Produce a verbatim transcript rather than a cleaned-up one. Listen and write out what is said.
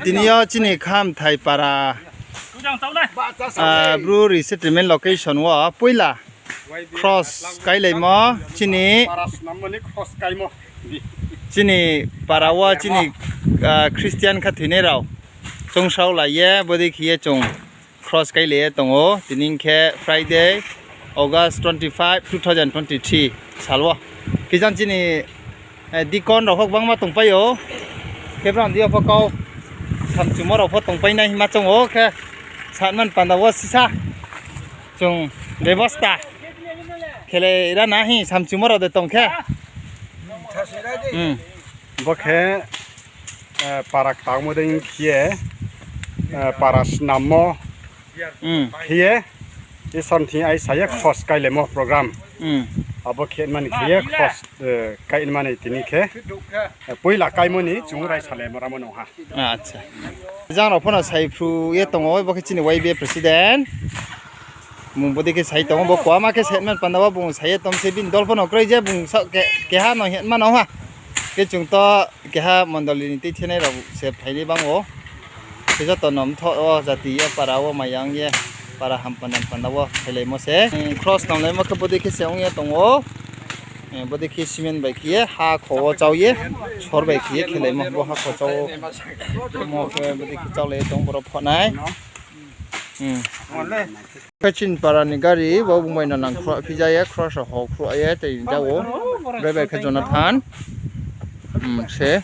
Tini yo chini Khamthai para, Bru resettlement location wo poila cross kailaimo chini, chini para wo chini Christian khathoinai rao choungsao lai ye bodei khe ye chung cross kailai ye tong ou. Tini khe Friday, August twenty-five, two thousand twenty-three sal wo. Khe jang chini deacon rao pho gbangma tongpai ou. Khe brang di yo pho kau samchumo rao pho tongpai nai hima choung ou khe, satman panda wo sisa chung bebosta khelai ra na hing samchumo rao de tong khe. Bo khe para ktaomo dei khe ye, para snammo khe ye, Isor ni thing aisa ye cross kailaimo program. Abo khe mani khe ye cross kaimani tini khe poila kaimo ni chung raisalaimo ramo no ha. Jang rao pho no saiphru ye tong ou, bo khe chini Y B A president. Bung bodei khe sai tong ou, bo kuama khe satman panda wo bung sai ye tong se, bini dol pho no kroi je bung keha no hingma no ha. Khe chung to keha mondoli ni tuithenai rao se phainai bang ou. Khe joto no mthoh wo jati ye para wo mayang ye para ham panda panda wo khelaimo se. Cross tanglaimo khe bodei khe se ong ye tong ou. Bodei khe cement bai khe ye hakho wo chau ye, sor bai khe ye khelaimo bo hakho chau. Omo khe bodei khe chaulai ye tong boro phohnai. Khe chini para ni gari bo bung bai no nang khruh phi ja ye, cross rao ho khruh ye tei ja ou. Driver khe Jonathan se.